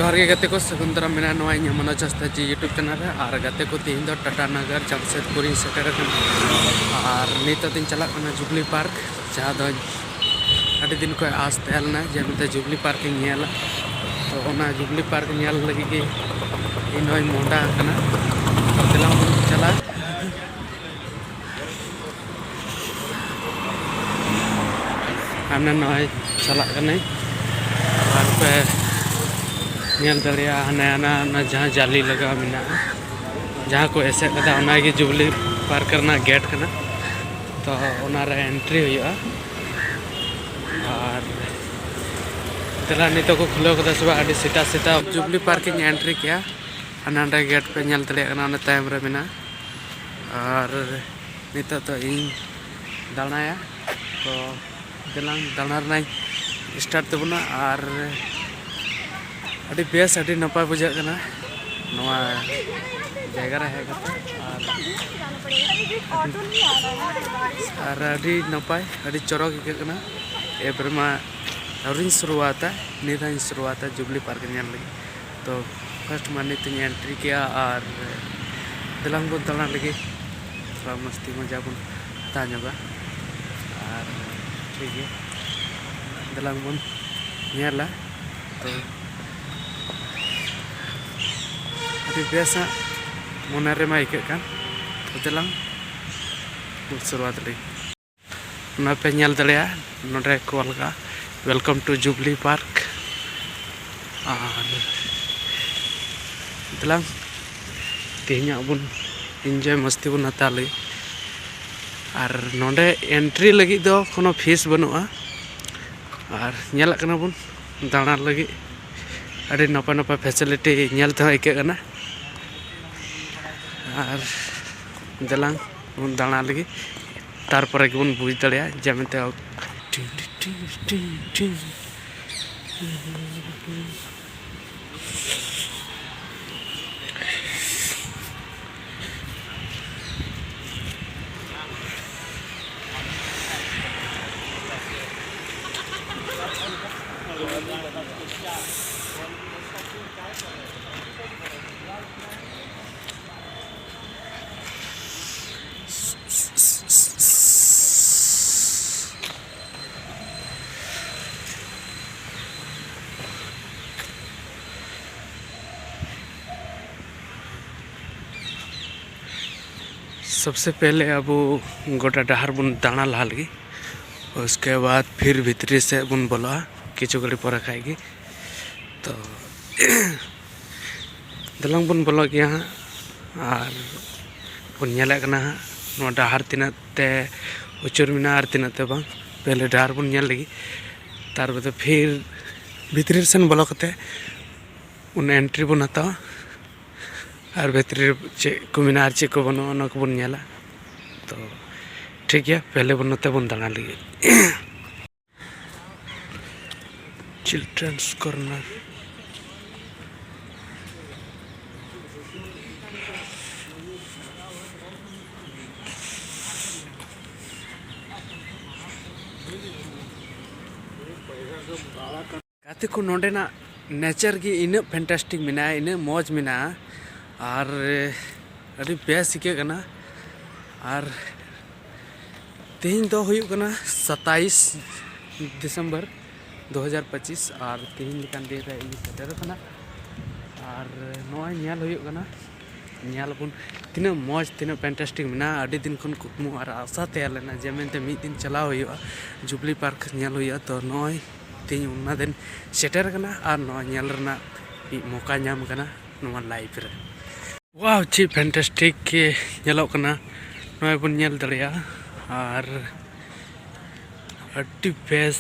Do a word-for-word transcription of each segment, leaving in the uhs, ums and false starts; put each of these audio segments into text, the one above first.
ᱡᱚᱦᱟᱨ ᱜᱮ ᱜᱟᱛᱮ ᱠᱚ, ᱥᱟᱹᱜᱩᱱ ᱫᱟᱨᱟᱢ ᱢᱮᱱᱟᱜᱼᱟ ᱱᱚᱣᱟ ᱤᱧᱟᱹᱜ ᱢᱚᱱᱳᱡᱽ ᱦᱟᱸᱥᱫᱟ ᱡᱤ YouTube ᱪᱮᱱᱮᱞ ᱨᱮ᱾ ᱟᱨ ᱜᱟᱛᱮ ᱠᱚ, ᱛᱮᱦᱮᱧ ᱫᱚ ᱴᱟᱴᱟ ᱱᱟᱜᱟᱨ ᱡᱟᱢᱥᱮᱫᱽᱯᱩᱨ ᱤᱧ ᱥᱮᱴᱮᱨ ᱟᱠᱟᱱᱟ᱾ ᱟᱨ ᱱᱤᱛᱚᱜ ᱫᱚᱧ ᱪᱟᱞᱟᱜ ᱠᱟᱱᱟ ᱡᱩᱵᱽᱞᱤ ᱯᱟᱨᱠ, ᱡᱟᱦᱟᱸ ᱫᱚ ᱟᱹᱰᱤ ᱫᱤᱱ ᱠᱷᱚᱱ ᱟᱸᱥ ᱛᱟᱦᱮᱸ ᱞᱮᱱᱟ ᱡᱮ ᱢᱮᱱᱛᱮ ᱡᱩᱵᱽᱞᱤ ᱯᱟᱨᱠ ᱤᱧ ᱧᱮᱞᱟ᱾ ᱛᱚ ᱚᱱᱟ ᱡᱩᱵᱽᱞᱤ ᱯᱟᱨᱠ ᱧᱮᱞ ᱞᱟᱹᱜᱤᱫ ᱜᱮ ᱤᱧ ᱱᱚᱜᱼᱚᱭ ᱢᱚᱦᱰᱟ ᱟᱠᱟᱱᱟ᱾ ᱛᱚ ᱫᱮᱞᱟ ᱵᱚᱱ ᱪᱟᱞᱟᱜᱼᱟ᱾ ᱦᱟᱱᱮ ᱱᱚᱜᱼᱚᱭ ᱪᱟᱞᱟᱜ ᱠᱟᱹᱱᱟᱹᱧ᱾ ᱟᱨ ᱯᱮ ᱧᱮᱞ ᱫᱟᱲᱮᱭᱟᱜᱼᱟ, ᱦᱟᱱᱮ ᱦᱟᱱᱟ ᱚᱱᱟ ᱡᱟᱦᱟᱸ ᱡᱟᱹᱞᱤ ᱞᱟᱜᱟᱣ ᱢᱮᱱᱟᱜᱼᱟ, ᱡᱟᱦᱟᱸ ᱠᱚ ᱮᱥᱮᱫ ᱠᱟᱫᱟ, ᱚᱱᱟᱜᱮ ᱡᱩᱵᱽᱞᱤ ᱯᱟᱨᱠ ᱨᱮᱱᱟᱜ ᱜᱮᱴ ᱠᱟᱱᱟ᱾ ᱛᱚ ᱚᱱᱟᱨᱮ ᱮᱱᱴᱨᱤ ᱦᱩᱭᱩᱜᱼᱟ᱾ ᱟᱨ ᱫᱮᱞᱟ ᱱᱤᱛᱚᱜ ᱠᱚ ᱠᱷᱩᱞᱟᱹᱣ ᱠᱟᱫᱟ ᱥᱮ ᱵᱟᱝ, ᱟᱹᱰᱤ ᱥᱮᱛᱟᱜ ᱥᱮᱛᱟᱜ ᱡᱩᱵᱽᱞᱤ ᱯᱟᱨᱠ ᱤᱧ ᱮᱱᱴᱨᱤ ᱠᱮᱜᱼᱟ᱾ ᱦᱟᱱᱮ ᱦᱟᱸᱰᱮ ᱜᱮᱴ ᱯᱮ ᱧᱮᱞ ᱫᱟᱲᱮᱭᱟᱜ ᱠᱟᱱᱟ, ᱚᱱᱟ ᱛᱟᱭᱚᱢ ᱨᱮ ᱢᱮᱱᱟᱜᱼᱟ᱾ ᱟᱨ ᱱᱤᱛᱚᱜ ᱫᱚ ᱤᱧ ᱫᱟᱬᱟᱭᱟ᱾ ᱛᱚ ᱫᱮᱞᱟᱝ ᱫᱟᱬᱟ ᱨᱮᱱᱟᱜ ᱤᱧ ᱥᱴᱟᱨᱴ ᱛᱟᱵᱚᱱᱟ᱾ ᱟᱨ ᱟᱹᱰᱤ ᱵᱮᱥ, ᱟᱹᱰᱤ ᱱᱟᱯᱟᱭ ᱵᱩᱡᱷᱟᱹᱜ ᱠᱟᱱᱟ ᱱᱚᱣᱟ ᱡᱟᱭᱜᱟ ᱨᱮ ᱦᱮᱡ ᱠᱟᱛᱮ᱾ ᱟᱨ ᱟᱹᱰᱤ, ᱟᱨ ᱟᱹᱰᱤ ᱱᱟᱯᱟᱭ, ᱟᱹᱰᱤ ᱪᱚᱨᱚᱠ ᱟᱹᱭᱠᱟᱹᱜ ᱠᱟᱱᱟ᱾ ᱮᱯᱚᱨᱮ ᱢᱟ ᱟᱹᱣᱨᱤᱧ ᱥᱩᱨᱩᱣᱟᱛᱟ, ᱱᱤᱛ ᱦᱚᱸᱧ ᱥᱩᱨᱩᱣᱟᱛᱟ ᱡᱩᱵᱽᱞᱤ ᱯᱟᱨᱠ ᱧᱮᱞ ᱞᱟᱹᱜᱤᱫ᱾ ᱛᱚ ᱯᱷᱟᱥᱴ ᱢᱟ ᱱᱤᱛ ᱤᱧ ᱮᱱᱴᱨᱤ ᱠᱮᱜᱼᱟ ᱟᱨ ᱫᱮᱞᱟᱝ ᱵᱚᱱ ᱫᱟᱬᱟ ᱞᱮᱜᱮ, ᱛᱷᱚᱲᱟ ᱢᱟᱥᱛᱤ ᱢᱚᱡᱟ ᱵᱚᱱ ᱦᱟᱛᱟᱣ ᱧᱚᱜᱟ᱾ ᱟᱨ ᱴᱷᱤᱠ ᱜᱮᱭᱟ, ᱫᱮᱞᱟᱝ ᱵᱚᱱ ᱧᱮᱞᱟ᱾ ᱛᱚ ᱟᱹᱰᱤ ᱵᱮᱥ ᱦᱟᱸᱜ ᱢᱚᱱᱮ ᱨᱮᱢᱟ ᱟᱹᱭᱠᱟᱹᱜ ᱠᱟᱱ᱾ ᱛᱚ ᱫᱮᱞᱟᱝ ᱵᱚᱱ ᱥᱩᱨᱩᱣᱟᱛ ᱞᱮᱜᱮ᱾ ᱚᱱᱟ ᱯᱮ ᱧᱮᱞ ᱫᱟᱲᱮᱭᱟᱜᱼᱟ, ᱱᱚᱰᱮ ᱠᱚ ᱚᱞ ᱠᱟᱜᱼᱟ, "Welcome to Jubilee Park"᱾ ᱟᱨ ᱫᱮᱞᱟᱝ ᱛᱮᱦᱮᱧᱟᱜ ᱵᱚᱱ ᱤᱱᱡᱚᱭ ᱢᱟᱥᱛᱤ ᱵᱚᱱ ᱦᱟᱛᱟᱣ ᱞᱟᱹᱜᱤᱫ᱾ ᱟᱨ ᱱᱚᱰᱮ ᱮᱱᱴᱨᱤ ᱞᱟᱹᱜᱤᱫ ᱫᱚ ᱠᱳᱱᱳ ᱯᱷᱤᱥ ᱵᱟᱹᱱᱩᱜᱼᱟ᱾ ᱟᱨ ᱧᱮᱞᱚᱜ ᱠᱟᱱᱟ ᱵᱚᱱ ᱫᱟᱬᱟᱱ ᱞᱟᱹᱜᱤᱫ ᱟᱹᱰᱤ ᱱᱟᱯᱟᱭ ᱱᱟᱯᱟᱭ ᱯᱷᱮᱥᱤᱞᱤᱴᱤ ᱧᱮᱞ ᱛᱮᱦᱚᱸ ᱟᱹᱭᱠᱟᱹᱜ ᱠᱟᱱᱟ᱾ ᱟᱨ ᱫᱮᱞᱟᱝ ᱵᱚᱱ ᱫᱟᱬᱟ ᱞᱟᱹᱜᱤᱫ, ᱛᱟᱨᱯᱚᱨᱮ ᱜᱮᱵᱚᱱ ᱵᱩᱡᱽ ᱫᱟᱲᱮᱭᱟᱜᱼᱟ ᱡᱮ ᱢᱮᱱᱛᱮ सबसे पहले ᱟᱵᱚ ᱜᱚᱴᱟ ᱰᱟᱦᱟᱨ ᱵᱚᱱ ᱫᱟᱬᱟ ᱞᱟᱦᱟ ᱞᱮᱜᱮ, उसके बाद फिर ᱵᱷᱤᱛᱨᱤ ᱥᱮᱫ ᱵᱚᱱ ᱵᱚᱞᱚᱜᱼᱟ ᱠᱤᱪᱷᱩ ᱜᱷᱟᱹᱲᱤ ᱯᱚᱨᱮ ᱠᱷᱟᱡ ᱜᱮ᱾ ᱛᱚ ᱫᱮᱞᱟᱝ ᱵᱚᱱ ᱵᱚᱞᱚᱜ ᱜᱮᱭᱟ ᱦᱟᱸᱜ, ᱟᱨ ᱵᱚᱱ ᱧᱮᱞᱮᱫ ᱠᱟᱱᱟ ᱦᱟᱸᱜ ᱱᱚᱣᱟ ᱰᱟᱦᱟᱨ ᱛᱤᱱᱟᱹᱜ ᱛᱮ ᱩᱪᱟᱹᱲ ᱢᱮᱱᱟᱜᱼᱟ ᱟᱨ ᱛᱤᱱᱟᱹᱜ ᱛᱮ ᱵᱟᱝ᱾ ᱯᱮᱦᱞᱮ ᱰᱟᱦᱟᱨ ᱵᱚᱱ ᱧᱮᱞ ᱞᱮᱜᱮ, ᱛᱟᱨ ᱵᱟᱫᱮ ᱯᱷᱤᱨ ᱵᱷᱤᱛᱨᱤ ᱥᱮᱱ ᱵᱚᱞᱚ ᱠᱟᱛᱮ ᱚᱱᱟ entry ᱵᱚᱱ ᱦᱟᱛᱟᱣᱟ᱾ ᱟᱨ ᱵᱷᱤᱛᱨᱤ ᱨᱮ ᱪᱮᱫ ᱠᱚ ᱢᱮᱱᱟᱜᱼᱟ ᱟᱨ ᱪᱮᱫ ᱠᱚ ᱵᱟᱹᱱᱩᱜᱼᱟ, ᱚᱱᱟ ᱠᱚᱵᱚᱱ ᱧᱮᱞᱟ᱾ ᱛᱚ ᱴᱷᱤᱠ ᱜᱮᱭᱟ, ᱯᱮᱦᱞᱮ ᱵᱚᱱ ᱱᱚᱛᱮ ᱵᱚᱱ ᱫᱟᱬᱟ ᱞᱮᱜᱮ᱾ Children's Corner᱾ ᱜᱟᱛᱮ ᱠᱚ, ᱱᱚᱰᱮᱱᱟᱜ nature ᱜᱮ ᱤᱱᱟᱹᱜ fantastic ᱢᱮᱱᱟᱜᱼᱟ, ᱤᱱᱟᱹᱜ ᱢᱚᱡᱽ ᱢᱮᱱᱟᱜᱼᱟ, ᱟᱨ ᱟᱹᱰᱤ ᱵᱮᱥ ᱟᱹᱭᱠᱟᱹᱜ ᱠᱟᱱᱟ᱾ ᱟᱨ ᱛᱮᱦᱮᱧ ᱫᱚ ᱦᱩᱭᱩᱜ ᱠᱟᱱᱟ ᱥᱟᱛᱟᱭᱤᱥ ᱰᱤᱥᱮᱢᱵᱚᱨ ᱫᱩ ᱦᱟᱡᱟᱨ ᱯᱚᱸᱪᱤᱥ, ᱟᱨ ᱛᱮᱦᱮᱧ ᱞᱮᱠᱟᱱ ᱫᱤᱱ ᱨᱮ ᱤᱧ ᱥᱮᱴᱮᱨ ᱟᱠᱟᱱᱟ᱾ ᱟᱨ ᱱᱚᱜᱼᱚᱭ ᱧᱮᱞ ᱦᱩᱭᱩᱜ ᱠᱟᱱᱟ, ᱧᱮᱞ ᱟᱵᱚᱱ ᱛᱤᱱᱟᱹᱜ ᱢᱚᱡᱽ, ᱛᱤᱱᱟᱹᱜ fantastic ᱢᱮᱱᱟᱜᱼᱟ᱾ ᱟᱹᱰᱤ ᱫᱤᱱ ᱠᱷᱚᱱ ᱠᱩᱠᱢᱩ ᱟᱨ ᱟᱥᱟ ᱛᱟᱦᱮᱸ ᱞᱮᱱᱟ ᱡᱮ ᱢᱮᱱᱛᱮ ᱢᱤᱫ ᱫᱤᱱ ᱪᱟᱞᱟᱣ ᱦᱩᱭᱩᱜᱼᱟ, ᱡᱩᱵᱽᱞᱤ ᱯᱟᱨᱠ ᱧᱮᱞ ᱦᱩᱭᱩᱜᱼᱟ᱾ ᱛᱚ ᱱᱚᱜᱼᱚᱭ ᱛᱮᱦᱮᱧ ᱚᱱᱟ ᱫᱤᱱ ᱥᱮᱴᱮᱨ ᱟᱠᱟᱱᱟ ᱟᱨ ᱱᱚᱣᱟ ᱧᱮᱞ ᱨᱮᱱᱟᱜ ᱢᱤᱫ ᱢᱚᱠᱟ ᱧᱟᱢ ᱟᱠᱟᱱᱟ ᱱᱚᱣᱟ life ᱨᱮ᱾ Wow, ᱪᱮᱫ fantastic ᱧᱮᱞᱚᱜ ᱠᱟᱱᱟ, ᱱᱚᱜᱼᱚᱭ ᱵᱚᱱ ᱧᱮᱞ ᱫᱟᱲᱮᱭᱟᱜᱼᱟ᱾ ᱟᱨ ᱟᱹᱰᱤ ᱵᱮᱥ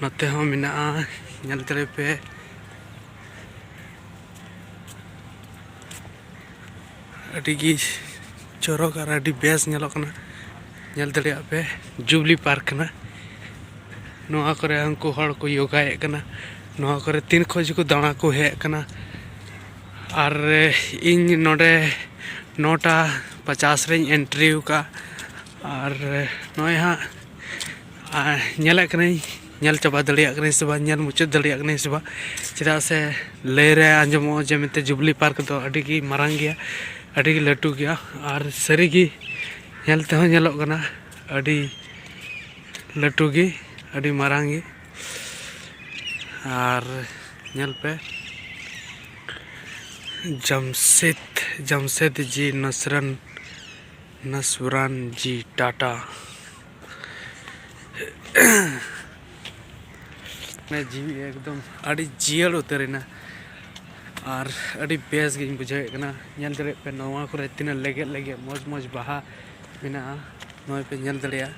ᱱᱚᱛᱮ ᱦᱚᱸ ᱢᱮᱱᱟᱜᱼᱟ, ᱧᱮᱞ ᱫᱟᱲᱮᱭᱟᱜ ᱯᱮ᱾ ᱟᱹᱰᱤ ᱜᱮ ᱪᱚᱨᱚᱠ ᱟᱨ ᱟᱹᱰᱤ ᱵᱮᱥ ᱧᱮᱞᱚᱜ ᱠᱟᱱᱟ᱾ ᱧᱮᱞ ᱫᱟᱲᱮᱭᱟᱜ ᱯᱮ, ᱡᱩᱵᱽᱞᱤ ᱯᱟᱨᱠ ᱠᱟᱱᱟ᱾ ᱱᱚᱣᱟ ᱠᱚᱨᱮ ᱩᱱᱠᱩ ᱦᱚᱲ ᱠᱚ ᱭᱳᱜᱟᱭᱮᱫ ᱠᱟᱱᱟ᱾ ᱱᱚᱣᱟ ᱠᱚᱨᱮ ᱛᱤᱱ ᱠᱷᱚᱡ ᱠᱚ ᱫᱟᱬᱟ ᱠᱚ ᱦᱮᱡ ᱠᱟᱱᱟ᱾ ᱟᱨ ᱤᱧ ᱱᱚᱰᱮ ᱱᱚᱴᱟ ᱯᱚᱪᱟᱥ ᱨᱮᱧ entry ᱟᱠᱟᱫᱼᱟ᱾ ᱟᱨ ᱱᱚᱜᱼᱚᱭ ᱦᱟᱸᱜ, ᱟᱨ ᱧᱮᱞᱮᱫ ᱠᱟᱹᱱᱟᱹᱧ, ᱧᱮᱞ ᱪᱟᱵᱟ ᱫᱟᱲᱮᱭᱟᱜ ᱠᱟᱹᱱᱟᱹᱧ ᱥᱮ ᱵᱟᱝ, ᱧᱮᱞ ᱢᱩᱪᱟᱹᱫ ᱫᱟᱲᱮᱭᱟᱜ ᱠᱟᱹᱱᱟᱹᱧ ᱥᱮ ᱵᱟᱝ, ᱪᱮᱫᱟᱜ ᱥᱮ ᱞᱟᱹᱭ ᱨᱮ ᱟᱸᱡᱚᱢᱚᱜᱼᱟ ᱡᱮ ᱢᱮᱱᱛᱮ ᱡᱩᱵᱽᱞᱤ ᱯᱟᱨᱠ ᱫᱚ ᱟᱹᱰᱤ ᱜᱮ ᱢᱟᱨᱟᱝ ᱜᱮᱭᱟ, ᱟᱹᱰᱤ ᱜᱮ ᱞᱟᱹᱴᱩ ᱜᱮᱭᱟ᱾ ᱟᱨ ᱥᱟᱹᱨᱤ ᱜᱮ ᱧᱮᱞ ᱛᱮᱦᱚᱸ ᱧᱮᱞᱚᱜ ᱠᱟᱱᱟ ᱟᱹᱰᱤ ᱞᱟᱹᱴᱩ ᱜᱮ, ᱟᱹᱰᱤ ᱢᱟᱨᱟᱝ ᱜᱮ᱾ ᱟᱨ ᱧᱮᱞ ᱯᱮ, ᱡᱟᱢᱥᱮᱫᱽ ᱡᱟᱢᱥᱮᱫᱽ ᱡᱤ ᱱᱟᱥᱨᱟᱱ, ᱱᱟᱥᱣᱨᱟᱱ ᱡᱤ ᱴᱟᱴᱟ᱾ ᱢᱟᱱᱮ ᱡᱤᱣᱤ ᱮᱠᱫᱚᱢ ᱟᱹᱰᱤ ᱡᱤᱭᱟᱹᱲ ᱩᱛᱟᱹᱨᱮᱱᱟ᱾ ᱟᱨ ᱟᱹᱰᱤ ᱵᱮᱥ ᱜᱤᱧ ᱵᱩᱡᱷᱟᱹᱣᱮᱫ ᱠᱟᱱᱟ᱾ ᱧᱮᱞ ᱫᱟᱲᱮᱭᱟᱜ ᱯᱮ, ᱱᱚᱣᱟ ᱠᱚᱨᱮ ᱛᱤᱱᱟᱹᱜ ᱞᱮᱜᱮᱡ ᱞᱮᱜᱮᱡ ᱢᱚᱡᱽ ᱢᱚᱡᱽ ᱵᱟᱦᱟ ᱢᱮᱱᱟᱜᱼᱟ᱾ ᱱᱚᱜᱼᱚᱭ ᱯᱮ ᱧᱮᱞ ᱫᱟᱲᱮᱭᱟᱜᱼᱟ,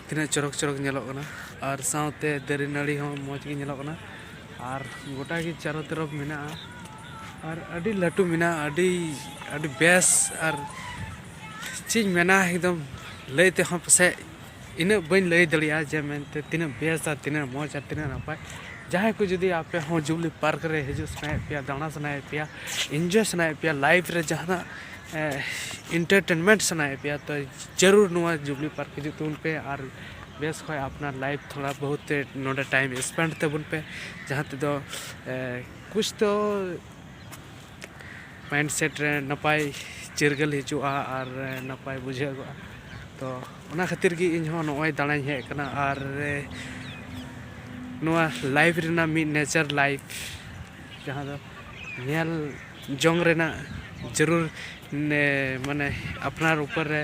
ᱛᱤᱱᱟᱹᱜ ᱪᱚᱨᱚᱠ ᱪᱚᱨᱚᱠ ᱧᱮᱞᱚᱜ ᱠᱟᱱᱟ᱾ ᱟᱨ ᱥᱟᱶᱛᱮ ᱫᱟᱨᱮ ᱱᱟᱹᱲᱤ ᱦᱚᱸ ᱢᱚᱡᱽ ᱜᱮ ᱧᱮᱞᱚᱜ ᱠᱟᱱᱟ᱾ ᱟᱨ ᱜᱚᱴᱟ ᱜᱮ ᱪᱟᱨᱚ ᱛᱚᱨᱚᱯ ᱢᱮᱱᱟᱜᱼᱟ᱾ ᱟᱨ ᱟᱹᱰᱤ ᱞᱟᱹᱴᱩ ᱢᱮᱱᱟᱜᱼᱟ, ᱟᱹᱰᱤ, ᱟᱹᱰᱤ ᱵᱮᱥ᱾ ᱟᱨ ᱪᱮᱫ ᱤᱧ ᱢᱮᱱᱟ, ᱮᱠᱫᱚᱢ ᱞᱟᱹᱭ ᱛᱮᱦᱚᱸ ᱯᱟᱥᱮᱡ ᱤᱱᱟᱹᱜ ᱵᱟᱹᱧ ᱞᱟᱹᱭ ᱫᱟᱲᱮᱭᱟᱜᱼᱟ ᱡᱮ ᱢᱮᱱᱛᱮ ᱛᱤᱱᱟᱹᱜ ᱵᱮᱥ ᱟᱨ ᱛᱤᱱᱟᱹᱜ ᱢᱚᱡᱽ ᱟᱨ ᱛᱤᱱᱟᱹᱜ ᱱᱟᱯᱟᱭ᱾ ᱡᱟᱦᱟᱸᱭ ᱠᱚ ᱡᱩᱫᱤ ᱟᱯᱮ ᱦᱚᱸ ᱡᱩᱵᱽᱞᱤ ᱯᱟᱨᱠ ᱨᱮ ᱦᱤᱡᱩᱜ ᱥᱟᱱᱟᱭᱮᱫ ᱯᱮᱭᱟ, ᱫᱟᱬᱟ ᱥᱟᱱᱟᱭᱮᱫ ᱯᱮᱭᱟ, ᱤᱱᱡᱚᱭ ᱥᱟᱱᱟᱭᱮᱫ ᱯᱮᱭᱟ, ᱞᱟᱭᱤᱯᱷ ᱨᱮ ᱡᱟᱦᱟᱱᱟᱜ ᱮᱱᱴᱟᱨᱴᱮᱱᱢᱮᱱᱴ ᱥᱟᱱᱟᱭᱮᱫ ᱯᱮᱭᱟ, ᱛᱚ ᱡᱟᱹᱨᱩᱲ ᱱᱚᱣᱟ ᱡᱩᱵᱽᱞᱤ ᱯᱟᱨᱠ ᱦᱤᱡᱩᱜ ᱛᱟᱵᱚᱱ ᱯᱮ᱾ ᱟᱨ ᱵᱮᱥ ᱠᱷᱚᱡ ᱟᱯᱱᱟᱨ ᱞᱟᱭᱤᱯᱷ ᱛᱷᱚᱲᱟ ᱵᱚᱦᱩᱛ ᱱᱚᱰᱮ ᱴᱟᱭᱤᱢ ᱥᱯᱮᱱᱰ ᱛᱟᱵᱚᱱ ᱯᱮ, ᱡᱟᱦᱟᱸ ᱛᱮᱫᱚ ᱮ, ᱠᱩᱪ ᱛᱚ ᱢᱟᱭᱤᱱᱰ ᱥᱮᱴ ᱨᱮ ᱱᱟᱯᱟᱭ ᱪᱤᱨᱜᱟᱹᱞ ᱦᱤᱡᱩᱜᱼᱟ ᱟᱨ ᱱᱟᱯᱟᱭ ᱵᱩᱡᱷᱟᱹᱜᱚᱜᱼᱟ᱾ ᱛᱚ ᱚᱱᱟ ᱠᱷᱟᱹᱛᱤᱨ ᱜᱮ ᱤᱧ ᱦᱚᱸ ᱱᱚᱜᱼᱚᱭ ᱫᱟᱬᱟᱧ ᱦᱮᱡ ᱟᱠᱟᱱᱟ᱾ ᱟᱨ ᱱᱚᱣᱟ ᱞᱟᱭᱤᱯᱷ ᱨᱮᱱᱟᱜ ᱢᱤᱫ ᱱᱮᱪᱟᱨ ᱞᱟᱭᱤᱯᱷ, ᱡᱟᱦᱟᱸ ᱫᱚ ᱧᱮᱞ ᱡᱚᱝ ᱨᱮᱱᱟᱜ ᱡᱟᱹᱨᱩᱲ, ᱱᱮ, ᱢᱟᱱᱮ ᱟᱯᱱᱟᱨ ᱩᱯᱚᱨ ᱨᱮ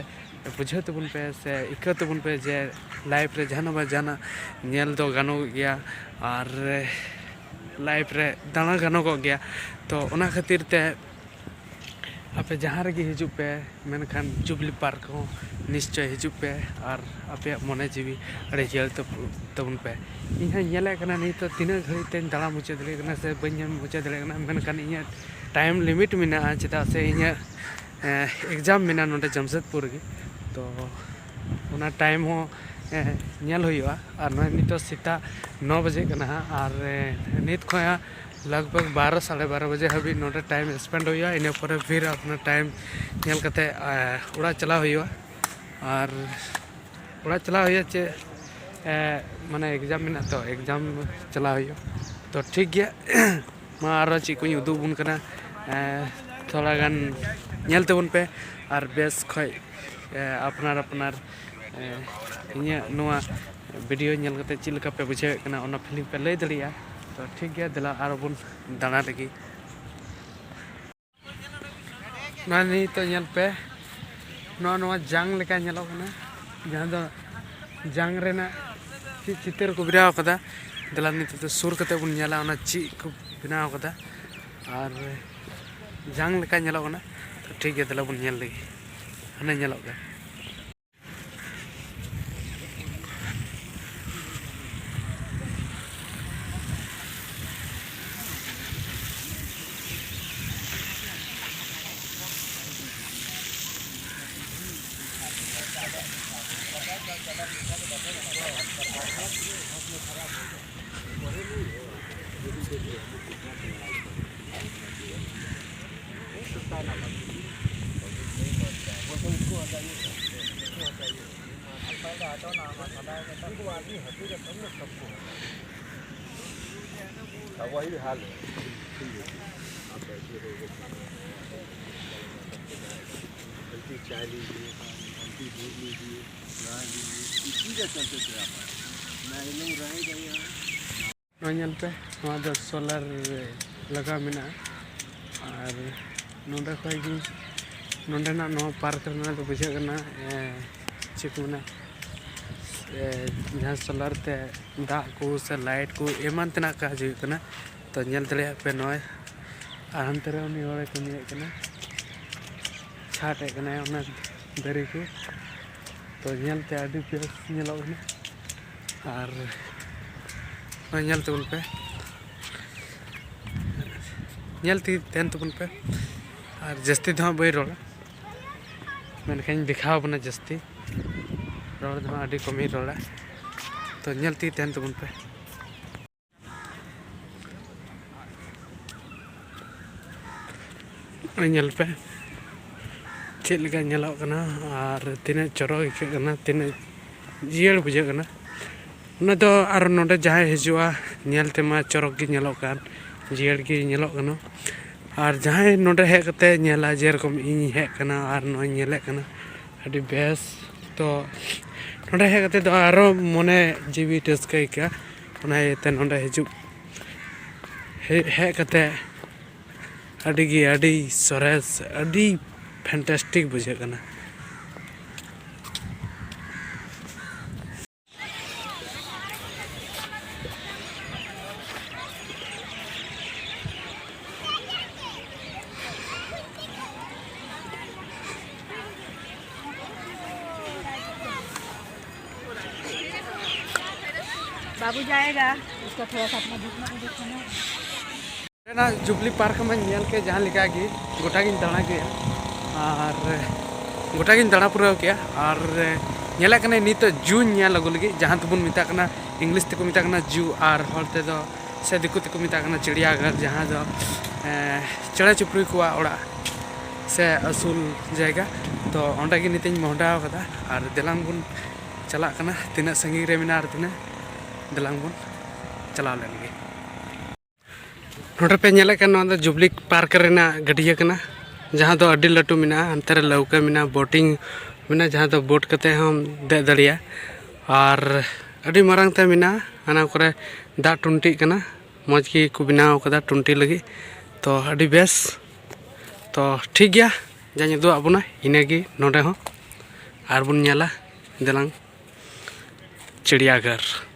ᱵᱩᱡᱷᱟᱹᱣ ᱛᱟᱵᱚᱱ ᱯᱮ ᱥᱮ ᱟᱹᱭᱠᱟᱹᱣ ᱛᱟᱵᱚᱱ ᱯᱮ ᱡᱮ ᱞᱟᱭᱤᱯᱷ ᱨᱮ ᱡᱟᱦᱟᱱᱟᱜ ᱵᱟᱝ ᱡᱟᱦᱟᱱᱟᱜ ᱧᱮᱞ ᱫᱚ ᱜᱟᱱᱚᱜᱚᱜ ᱜᱮᱭᱟ᱾ ᱟᱨ ᱞᱟᱭᱤᱯᱷ ᱨᱮ ᱫᱟᱬᱟ ᱜᱟᱱᱚᱜᱚᱜ ᱜᱮᱭᱟ᱾ ᱛᱚ ᱚᱱᱟ ᱠᱷᱟᱹᱛᱤᱨ ᱛᱮ ᱟᱯᱮ ᱡᱟᱦᱟᱸ ᱨᱮᱜᱮ ᱦᱤᱡᱩᱜ ᱯᱮ, ᱢᱮᱱᱠᱷᱟᱱ ᱡᱩᱵᱽᱞᱤ ᱯᱟᱨᱠ ᱦᱚᱸ ᱱᱤᱥᱪᱚᱭ ᱦᱤᱡᱩᱜ ᱯᱮ ᱟᱨ ᱟᱯᱮᱭᱟᱜ ᱢᱚᱱᱮ ᱡᱤᱣᱤ ᱟᱹᱰᱤ ᱡᱤᱭᱟᱹᱲ ᱛᱟᱵ-, ᱛᱟᱵᱚᱱ ᱯᱮ᱾ ᱤᱧ ᱦᱚᱸᱧ ᱧᱮᱞᱮᱫ ᱠᱟᱱᱟ ᱱᱤᱛᱚᱜ ᱛᱤᱱᱟᱹᱜ ᱜᱷᱟᱹᱲᱤᱡ ᱛᱮᱧ ᱫᱟᱬᱟ ᱢᱩᱪᱟᱹᱫ ᱫᱟᱲᱮᱭᱟᱜ ᱠᱟᱱᱟ ᱥᱮ ᱵᱟᱹᱧ ᱧᱮᱞ ᱢᱩᱪᱟᱹᱫ ᱫᱟᱲᱮᱭᱟᱜ ᱠᱟᱱᱟ, ᱢᱮᱱᱠᱷᱟᱱ ᱤᱧᱟᱹᱜ ᱴᱟᱭᱤᱢ ᱞᱤᱢᱤᱴ ᱢᱮᱱᱟᱜᱼᱟ, ᱪᱮᱫᱟᱜ ᱥᱮ ᱤᱧᱟᱹᱜ ᱮᱠᱡᱟᱢ ᱢᱮᱱᱟᱜᱼᱟ ᱱᱚᱰᱮ ᱡᱟᱢᱥᱮᱫᱽᱯᱩᱨ ᱨᱮᱜᱮ᱾ ᱛᱚ ᱚᱱᱟ ᱴᱟᱭᱤᱢ ᱦᱚᱸ ᱧᱮᱞ ᱦᱩᱭᱩᱜᱼᱟ᱾ ᱟᱨ ᱱᱚᱜᱼᱚᱭ ᱱᱤᱛᱚᱜ ᱥᱮᱛᱟᱜ ᱱᱚ ᱵᱟᱡᱮᱜ ᱠᱟᱱᱟ ᱦᱟᱸᱜ, ᱟᱨ ᱱᱤᱛ ᱠᱷᱚᱱ ᱦᱟᱸᱜ ᱞᱟᱜᱽ ᱵᱷᱟᱜᱽ ᱵᱟᱨᱚ, ᱥᱟᱲᱮ ᱵᱟᱨᱚ ᱵᱟᱡᱮ ᱦᱟᱹᱵᱤᱡ ᱱᱚᱰᱮ ᱴᱟᱭᱤᱢ ᱥᱯᱮᱱᱰ ᱦᱩᱭᱩᱜᱼᱟ᱾ ᱤᱱᱟᱹ ᱯᱚᱨᱮ ᱯᱷᱤᱨ ᱟᱯᱱᱟᱨ ᱴᱟᱭᱤᱢ ᱧᱮᱞ ᱠᱟᱛᱮ, ᱮ, ᱚᱲᱟᱜ ᱪᱟᱞᱟᱣ ᱦᱩᱭᱩᱜᱼᱟ᱾ ᱟᱨ ᱚᱲᱟᱜ ᱪᱟᱞᱟᱣ ᱦᱩᱭᱩᱜᱼᱟ, ᱪᱮᱫ, ᱮ, ᱢᱟᱱᱮ ᱮᱠᱡᱟᱢ ᱢᱮᱱᱟᱜ ᱛᱚ, ᱮᱠᱡᱟᱢ ᱪᱟᱞᱟᱣ ᱦᱩᱭᱩᱜᱼᱟ᱾ ᱛᱚ ᱴᱷᱤᱠ ᱜᱮᱭᱟ, ᱢᱟ ᱟᱨᱚ ᱪᱮᱫ ᱠᱚᱧ ᱩᱫᱩᱜ ᱟᱵᱚᱱ ᱠᱟᱱᱟ, ᱮ, ᱛᱷᱚᱲᱟ ᱜᱟᱱ ᱧᱮᱞ ᱛᱟᱵᱚᱱ ᱯᱮ᱾ ᱟᱨ ᱵᱮᱥ ᱠᱷᱚᱡ, ᱮ, ᱟᱯᱱᱟᱨ ᱟᱯᱱᱟᱨ, ᱮ, ᱤᱧᱟᱹᱜ ᱱᱚᱣᱟ ᱵᱷᱤᱰᱤᱭᱳ ᱧᱮᱞ ᱠᱟᱛᱮ ᱪᱮᱫ ᱞᱮᱠᱟ ᱯᱮ ᱵᱩᱡᱷᱟᱹᱣᱮᱫ ᱠᱟᱱᱟ, ᱚᱱᱟ ᱯᱷᱤᱞᱤᱝ ᱯᱮ ᱞᱟᱹᱭ ᱫᱟᱲᱮᱭᱟᱜᱼᱟ᱾ ᱛᱚ ᱴᱷᱤᱠ ᱜᱮᱭᱟ, ᱫᱮᱞᱟ ᱟᱨᱚ ᱵᱚᱱ ᱫᱟᱬᱟ ᱞᱮᱜᱮ᱾ ᱱᱚᱣᱟ ᱱᱤᱛᱚᱜ ᱧᱮᱞ ᱯᱮ, ᱱᱚᱣᱟ ᱱᱚᱣᱟ ᱡᱟᱝ ᱞᱮᱠᱟ ᱧᱮᱞᱚᱜ ᱠᱟᱱᱟ, ᱡᱟᱦᱟᱸ ᱫᱚ ᱡᱟᱝ ᱨᱮᱱᱟᱜ ᱪᱮᱫ ᱪᱤᱛᱟᱹᱨ ᱠᱚ ᱵᱮᱱᱟᱣ ᱠᱟᱫᱟ᱾ ᱫᱮᱞᱟ ᱱᱤᱛᱚᱜ ᱫᱚ ᱥᱩᱨ ᱠᱟᱛᱮ ᱵᱚᱱ ᱧᱮᱞᱟ ᱚᱱᱟ ᱪᱮᱫ ᱠᱚ ᱵᱮᱱᱟᱣ ᱠᱟᱫᱟ᱾ ᱟᱨ ᱡᱟᱝ ᱞᱮᱠᱟ ᱧᱮᱞᱚᱜ ᱠᱟᱱᱟ᱾ ᱛᱚ ᱴᱷᱤᱠ ᱜᱮᱭᱟ, ᱫᱮᱞᱟ ᱵᱚᱱ ᱧᱮᱞ ᱞᱮᱜᱮ, ᱦᱟᱱᱮ ᱧᱮᱞᱚᱜ ᱠᱟᱱ᱾ अब वही हाल है। गलती चाय लीजिए, गलती दूध लीजिए, चाय लीजिए, इसी के चलते थे आप। ना ये लोग रहेगा यहाँ। ᱱᱚᱣᱟ ᱧᱮᱞ ᱯᱮ, ᱱᱚᱣᱟ ᱫᱚ ᱥᱳᱞᱟᱨ ᱞᱟᱜᱟᱣ ᱢᱮᱱᱟᱜᱼᱟ᱾ ᱟᱨ ᱱᱚᱸᱰᱮ ᱠᱷᱚᱡ ᱜᱮ, ᱱᱚᱸᱰᱮᱱᱟᱜ ᱱᱚᱣᱟ ᱯᱟᱨᱠ ᱨᱮᱱᱟᱜ ᱫᱚ ᱵᱩᱡᱷᱟᱹᱜ ᱠᱟᱱᱟ, ᱮ, ᱪᱮᱫ ᱠᱚ ᱢᱮᱱᱟ, ᱮ, ᱡᱟᱦᱟᱸ ᱥᱳᱞᱟᱨ ᱛᱮ ᱫᱟᱜ ᱠᱚ ᱥᱮ ᱞᱟᱭᱤᱴ ᱠᱚ ᱮᱢᱟᱱ ᱛᱮᱱᱟᱜ ᱠᱟᱡᱽ ᱦᱩᱭᱩᱜ ᱠᱟᱱᱟ᱾ ᱛᱚ ᱧᱮᱞ ᱫᱟᱲᱮᱭᱟᱜ ᱯᱮ ᱱᱚᱜᱼᱚᱭ, ᱟᱨ ᱦᱟᱱᱛᱮ ᱨᱮ ᱩᱱᱤ ᱦᱚᱲᱮ ᱠᱟᱹᱢᱤᱭᱮᱫ ᱠᱟᱱᱟ, ᱪᱷᱟᱴᱮᱫ ᱠᱟᱱᱟᱭ ᱚᱱᱟ ᱫᱟᱨᱮ ᱠᱚ᱾ ᱛᱚ ᱧᱮᱞᱛᱮ ᱟᱹᱰᱤ ᱵᱮᱥ ᱧᱮᱞᱚᱜ ᱠᱟᱱᱟ᱾ ᱟᱨ ᱱᱚᱜᱼᱚᱭ ᱧᱮᱞ ᱛᱟᱵᱚᱱ ᱯᱮ, ᱧᱮᱞ ᱛᱮᱜᱮ ᱛᱟᱦᱮᱱ ᱛᱟᱵᱚᱱ ᱯᱮ᱾ ᱟᱨ ᱡᱟᱹᱥᱛᱤ ᱫᱚ ᱦᱟᱸᱜ ᱵᱟᱹᱧ ᱨᱚᱲᱟ, ᱢᱮᱱᱠᱷᱟᱱ ᱤᱧ ᱫᱮᱠᱷᱟᱣ ᱟᱵᱚᱱᱟ ᱡᱟᱹᱥᱛᱤ, ᱨᱚᱲ ᱫᱚ ᱦᱟᱸᱜ ᱟᱹᱰᱤ ᱠᱚᱢᱤᱧ ᱨᱚᱲᱟ᱾ ᱛᱚ ᱧᱮᱞ ᱛᱮᱜᱮ ᱛᱟᱦᱮᱱ ᱛᱟᱵᱚᱱ ᱯᱮ᱾ ᱱᱚᱜᱼᱚᱭ ᱧᱮᱞ ᱯᱮ ᱪᱮᱫ ᱞᱮᱠᱟ ᱧᱮᱞᱚᱜ ᱠᱟᱱᱟ ᱟᱨ ᱛᱤᱱᱟᱹᱜ ᱪᱚᱨᱚᱠ ᱟᱹᱭᱠᱟᱹᱜ ᱠᱟᱱᱟ, ᱛᱤᱱᱟᱹᱜ ᱡᱤᱭᱟᱹᱲ ᱵᱩᱡᱷᱟᱹᱜ ᱠᱟᱱᱟ᱾ ᱚᱱᱟ ᱫᱚ ᱟᱨ ᱱᱚᱰᱮ ᱡᱟᱦᱟᱸᱭ ᱦᱤᱡᱩᱜᱼᱟ, ᱧᱮᱞ ᱛᱮᱢᱟ ᱪᱚᱨᱚᱠ ᱜᱮ ᱧᱮᱞᱚᱜ ᱠᱟᱱ, ᱡᱤᱭᱟᱹᱲ ᱜᱮ ᱧᱮᱞᱚᱜ ᱠᱟᱱᱟ᱾ ᱟᱨ ᱡᱟᱦᱟᱸᱭ ᱱᱚᱰᱮ ᱦᱮᱡ ᱠᱟᱛᱮ ᱧᱮᱞᱟ, ᱡᱮᱨᱚᱠᱚᱢ ᱤᱧ ᱦᱮᱡ ᱠᱟᱱᱟ ᱟᱨ ᱱᱚᱜᱼᱚᱭ ᱧᱮᱞᱮᱫ ᱠᱟᱱᱟ, ᱟᱹᱰᱤ ᱵᱮᱥ᱾ ᱛᱚ ᱱᱚᱰᱮ ᱦᱮᱡ ᱠᱟᱛᱮ ᱫᱚ ᱟᱨᱚ ᱢᱚᱱᱮ ᱡᱤᱣᱤ ᱨᱟᱹᱥᱠᱟᱹ ᱟᱹᱭᱠᱟᱹᱜᱼᱟ᱾ ᱚᱱᱟ ᱤᱭᱟᱹᱛᱮ ᱱᱚᱰᱮ ᱦᱤᱡᱩᱜ, ᱦᱮᱡ, ᱦᱮᱡ ᱠᱟᱛᱮ ᱟᱹᱰᱤ ᱜᱮ ᱟᱹᱰᱤ ᱥᱚᱨᱮᱥ, ᱟᱹᱰᱤ fantastic ᱵᱩᱡᱷᱟᱹᱜ ᱠᱟᱱᱟ᱾ बाबू जाएगा, उसको थोड़ा सा अपना बुक में देखना। ᱱᱚᱰᱮᱱᱟᱜ ᱡᱩᱵᱽᱞᱤ ᱯᱟᱨᱠ ᱢᱟᱧ ᱧᱮᱞ ᱠᱮᱫ ᱡᱟᱦᱟᱸ ᱞᱮᱠᱟ ᱜᱮ, ᱜᱚᱴᱟᱜᱤᱧ ᱫᱟᱬᱟ ᱠᱮᱫᱼᱟ ᱟᱨ ᱜᱚᱴᱟᱜᱤᱧ ᱫᱟᱬᱟ ᱯᱩᱨᱟᱹᱣ ᱠᱮᱫᱼᱟ᱾ ᱟᱨ ᱧᱮᱞᱮᱫ ᱠᱟᱹᱱᱟᱹᱧ ᱱᱤᱛᱚᱜ ᱡᱩᱧ ᱧᱮᱞ ᱟᱹᱜᱩ ᱞᱟᱹᱜᱤᱫ, ᱡᱟᱦᱟᱸ ᱫᱚᱵᱚᱱ ᱢᱮᱛᱟᱜ ᱠᱟᱱᱟ, ᱤᱝᱞᱤᱥ ᱛᱮᱠᱚ ᱢᱮᱛᱟᱜ ᱠᱟᱱᱟ ᱡᱩ ᱟᱨ ᱦᱚᱲ ᱛᱮᱫᱚ ᱥᱮ ᱫᱤᱠᱩ ᱛᱮᱠᱚ ᱢᱮᱛᱟᱜ ᱠᱟᱱᱟ ᱪᱤᱲᱤᱭᱟᱜᱷᱚᱨ, ᱡᱟᱦᱟᱸ ᱫᱚ ᱮᱸ, ᱪᱮᱬᱮ ᱪᱤᱯᱨᱩ ᱠᱚᱣᱟᱜ ᱚᱲᱟᱜ ᱥᱮ ᱟᱹᱥᱩᱞ ᱡᱟᱭᱜᱟ᱾ ᱛᱚ ᱚᱸᱰᱮ ᱜᱮ ᱱᱤᱛᱚᱜ ᱤᱧ ᱢᱚᱦᱰᱟ ᱟᱠᱟᱫᱟ ᱟᱨ ᱫᱮᱞᱟᱝ ᱵᱚᱱ ᱪᱟᱞᱟᱜ ᱠᱟᱱᱟ, ᱛᱤᱱᱟᱹᱜ ᱥᱟᱺᱜᱤᱧ ᱨᱮ ᱢᱮᱱᱟᱜᱼᱟ ᱟᱨ ᱛᱤᱱᱟᱹᱜ, ᱫᱮᱞᱟᱝ ᱵᱚᱱ ᱪᱟᱞᱟᱣ ᱞᱮᱱ ᱜᱮ᱾ ᱱᱚᱰᱮ ᱯᱮ ᱧᱮᱞᱮᱫ ᱠᱟᱱ, ᱱᱚᱣᱟ ᱫᱚ ᱡᱩᱵᱽᱞᱤ ᱯᱟᱨᱠ ᱨᱮᱱᱟᱜ ᱜᱟᱹᱰᱭᱟᱹ ᱠᱟᱱᱟ, ᱡᱟᱦᱟᱸ ᱫᱚ ᱟᱹᱰᱤ ᱞᱟᱹᱴᱩ ᱢᱮᱱᱟᱜᱼᱟ᱾ ᱦᱟᱱᱛᱮ ᱨᱮ ᱞᱟᱹᱣᱠᱟᱹ ᱢᱮᱱᱟᱜᱼᱟ, ᱵᱳᱴᱤᱝ ᱢᱮᱱᱟᱜᱼᱟ, ᱡᱟᱦᱟᱸ ᱫᱚ ᱵᱳᱴ ᱠᱟᱛᱮ ᱦᱚᱸᱢ ᱫᱮᱡ ᱫᱟᱲᱮᱭᱟᱜᱼᱟ᱾ ᱟᱨ ᱟᱹᱰᱤ ᱢᱟᱨᱟᱝ ᱛᱮ ᱢᱮᱱᱟᱜᱼᱟ, ᱦᱟᱱᱟ ᱠᱚᱨᱮ ᱫᱟᱜ ᱴᱩᱱᱴᱤᱜ ᱠᱟᱱᱟ, ᱢᱚᱡᱽ ᱜᱮ ᱠᱚ ᱵᱮᱱᱟᱣ ᱠᱟᱫᱟ ᱴᱩᱱᱴᱤ ᱞᱟᱹᱜᱤᱫ᱾ ᱛᱚ ᱟᱹᱰᱤ ᱵᱮᱥ᱾ ᱛᱚ ᱴᱷᱤᱠ ᱜᱮᱭᱟ, ᱡᱟᱧ ᱩᱫᱩᱜ ᱟᱫ ᱵᱚᱱᱟ ᱤᱱᱟᱹᱜᱮ ᱱᱚᱰᱮ ᱦᱚᱸ, ᱟᱨ ᱵᱚᱱ ᱧᱮᱞᱟ ᱫᱮᱞᱟᱝ ᱪᱤᱲᱤᱭᱟᱜᱷᱚᱨ᱾